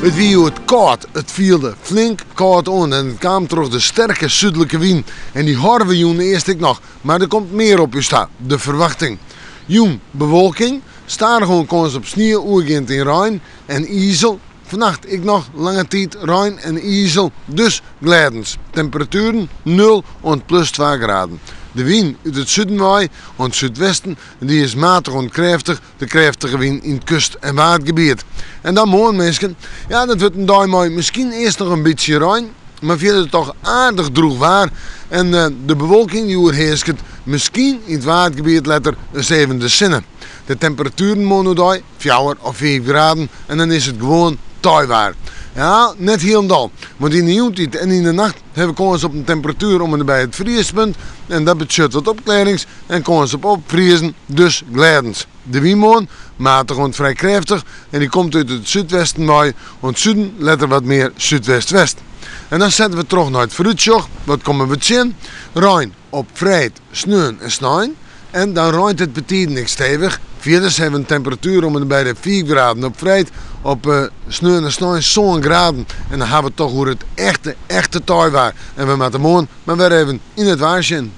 It wie hjoed kâld, it fielde flink kâld oan en it kaam troch de sterke súdlike wyn. En dy hâlde we jûn earst ek noch, mar der komt mear op ús ta, de ferwachting. Jûn bewolking, stadichoan kâns op snie oergeand yn rein en izel. Fannacht ek noch lange tiid rein en izel, dus glêdens. Temperatueren nul oant plus twa graden. De wyn út it suden wei oant súdwesten en dy is matich oant krêftich, de krêftige wyn yn it kust en waadgebiet. En dan moarn minsken, ja dat wurdt in dei mei miskien earst noch in bytsje rein, mar fierder toch aardich drûch waar. En de bewolking dy oerhearsket, miskien yn it waadgebiet letter ris even de sinne. De temperatueren moarn oerdei fjouwer of fiif graden en dan is it gewoan teiwaar. Ja, net hielendal, want yn de jûntiid en yn de nacht hawwe we kâns op in temperatuer om en by it friespunt en dat betsjut wat opklearrings en kâns op opfriezen, dus glêdens. De wyn moarn, matich oant frij krêftich en dy komt út it súdwesten wei oant suden, letter wat mear súdwest-west. En dan sette we troch nei it foarútsjoch. Wat komme we tsjin? Rein op freed, sneon en snein. En dan reint it betiden ek stevich. Fierders hawwe we in temperatuer om en by de fiif graden op freed, op sneon en snein sân graden. En dan hawwe we it toch oer it echte, echte teiwaar. En we moatte moarn mar wer even yn it waar sjen.